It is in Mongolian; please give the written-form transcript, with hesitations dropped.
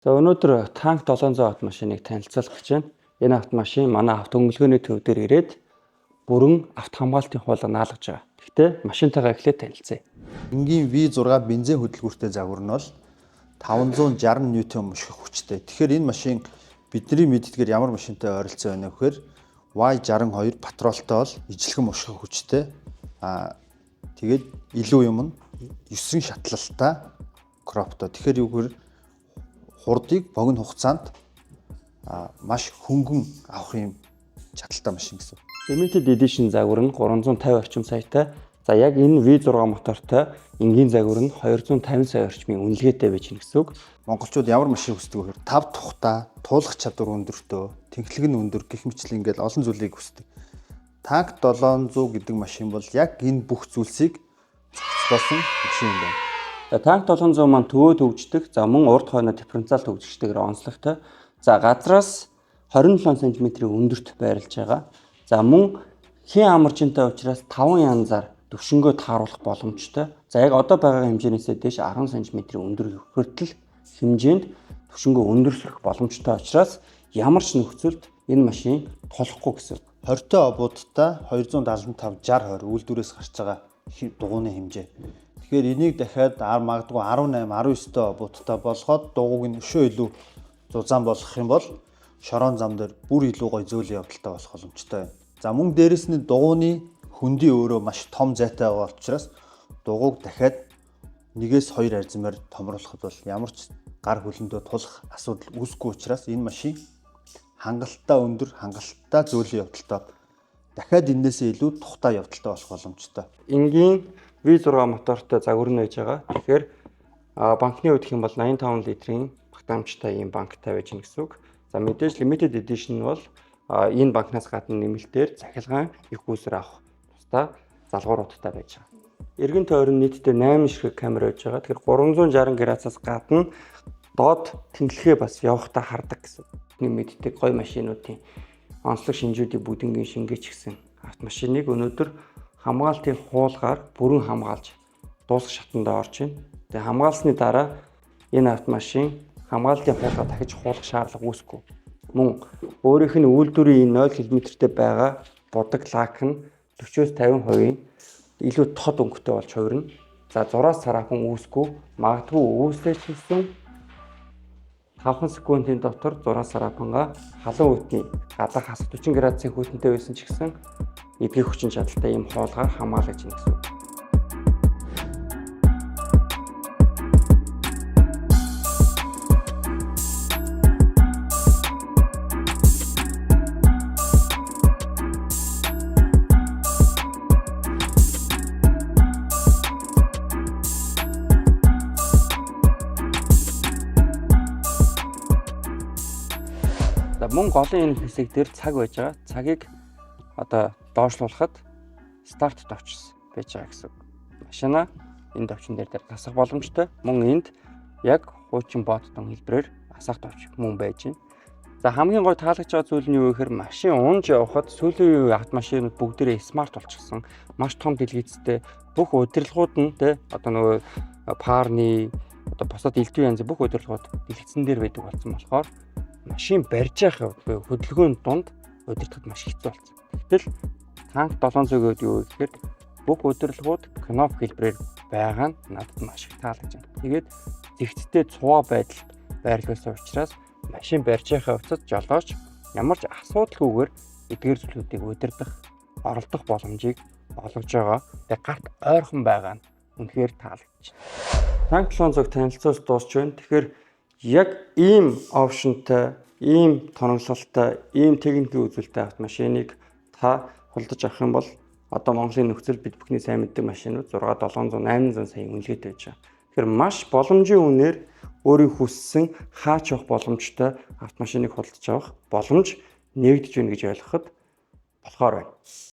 За, өнөөдөр Tank 700 автомашиныг танилцуулах гэж байна. Энэ автомашин манай автоөнгөлгөөний төв дээр ирээд бүрэн авто хамгаалтын хуулга наалгаж байгаа. Гэхдээ машинтайгаа эхлээд танилцъя. Энгийн V6 бензин хөдөлгүүртэй загвар нь бол 560 ньютон мушгих хүчтэй. Тэгэхээр энэ машин бидний мэддгээр ямар машинтай ойролцоо байна вэ гэхээр Y62 патролтой бол ижилхэн мушгих хүчтэй. Тэгээд илүү юм нь 9 шатлалтай кроптой. Тэгэхээр юу гэхээр хурдыг богино хугацаанд маш хөнгөн авах юм чадaltaй машин гэсэн. Limited Edition загвар нь 350 орчим саятай. За, яг энэ V6 мотортой энгийн загвар нь 250 сая орчмын үнэлгээтэй байж гэнэ гэсэн үг. Монголчууд ямар машин хүсдэг вэ гэхээр тав тухтай, туулах чадвар өндөртөө, тэнхлэг нь өндөр гэх мэтлэн ингээл олон зүйлийг хүсдэг. Tank 700 гэдэг машин бол яг энэ бүх зүйлсийг зохицлоосон машин юм байна. За, Tank 700 маань төвөө төгждөг. За, мөн урд хойноо дифференциал төгжигчтэйгээр онцлогтой. За, газраас 27 см-ийн өндөрт байрлаж байгаа. За, мөн хийн амарчинтай учраас 5 янзаар төвшөнгөө тааруулах боломжтой. За, яг одоо байгаа хэмжээнээсээ дээш 10 см-ийн өндөр хүртэл хэмжээнд төвшөнгөө өндөрсөх боломжтой учраас ямар ч нөхцөлд энэ машин тулахгүй гэсэн. 20-той обуудтай 275 60 20 үйлдвэрээс гарч байгаа дугуйны хэмжээ. Тэгэхээр энийг дахиад магадгүй 18 19-той обуудтай болгоод дугуйг нь өшөө илүү зузаан болгох юм бол шорон зам дээр бүр илүү гоё зөөлөн явдалтай болох боломжтой байна. За, мөн дээрэс нь дугуйны хөндий өөрөө маш том зайтай байгаа учраас дугуйг дахиад нэгээс хоёр арзимаар томруулахад бол ямар ч гар хөлөндөө тулах асуудал үүсэхгүй учраас энэ машин хангалттай өндөр, хангалттай зөөлөн явдалтай, дахиад энээсээ илүү тухтай явдалтай болох боломжтой. Энгийн V6 мотортой загвар нь байж байгаа. Тэгэхээр банкны хувьд гэх юм бол 85 литрийн багтаамжтай ийм банктай байж гэнэ гэсэн үг. За, мэдээж limited edition нь бол энэ банкнаас гадна нэмэлтээр цахилгаан их үүсвэр авах тусдаа залгууруудтай байж байгаа. Эргэн тойрон нийтдээ 8 ширхэг камер байж байгаа. Тэгэхээр 360 градусаас гадна доод тэнхлэхээ бас явахдаа хардаг гэсэн. Нэг мэддэг гоё машинуудын онцлог шинжүүдийг бүгднгийн шингээч гэсэн автомашиныг өнөөдөр хамгаалтын хуулгаар бүрэн хамгаалж дуусах шатанд орж байна. Тэгээ хамгаалсны дараа энэ автомашин хамгаалтын хуулгаа дахиж хуулах шаардлага үүсэхгүй. Мөн өөрийнх нь үйлдвэрийн энэ 0 км-тэй байгаа будаг лак нь 40-оос 50% илүү тод өнгөтэй болж хувирна. За, зураас цараахан үүсэхгүй, магадгүй үүслээ ч гэсэн 5 секундын дотор зураас цараахангаа халуун үтний гадаах хасах 40 градусын хүйтэнтэй байсан ч гэсэн эдгэх хүчин чадалтай ийм хуулгаар хамгаалаж байна гэсэн үг. За, мөн голын энэ хэсэг дээр цаг байж байгаа. Цагийг одоо доошлуулахад старт товч байж байгаа гэсэн үг. Машина энэ товчон дээр гасах боломжтой. Мөн энд яг хуучин бодтон хэлбэрээр асаах товч мөн байж байна. За, хамгийн гой таалагдж байгаа зүйл нь юу гэхээр машин унж явхад сүүлийн үеийн автомашинууд бүгдээрээ смарт болчихсон. Маш том дэлгэцтэй бүх удирдлагууд нь те одоо нөгөө парны одоо бусад элдв янзын бүх удирдлагууд дэлгэцэн дээр байдаг болсон болохоор машин барьж явах буюу хөдөлгөөн дунд удирдахад маш хэцүү болсон. Гэтэл Tank 700 гэдэг юу гэхээр бүх удирдлагууд кноп хэлбэрээр байгаа нь надад маш их таалагдж байна. Тэгээд зэгцтэй цуваа байдалд байрлуулсан учраас машин барьж байхаа хувьцад жолооч ямар ч асуудалгүйгээр эдгээр зүйлүүдийг удирдах, оролдох боломжийг олгож байгаа. Тэгээд гарт ойрхон байгаа нь үнэхээр таалагдж байна. Tank 700-г танилцуулж дуусч байна. Тэгэхээр яг ийм option тай, ийм тоноглолтой, ийм техникийн үзүүлэлттэй автомашиныг та худалдаж авах юм бол одоо Монголын нөхцөл бид бүхний сайн мэддэг машинууд 6 700 800 сая үнэлгээтэй байж байгаа. Тэгэхээр маш боломжийн үнээр өөрийн хүссэн хаач явах боломжтой автомашиныг худалдаж авах боломж нээгдэж байна гэж ойлгоход болохоор байна.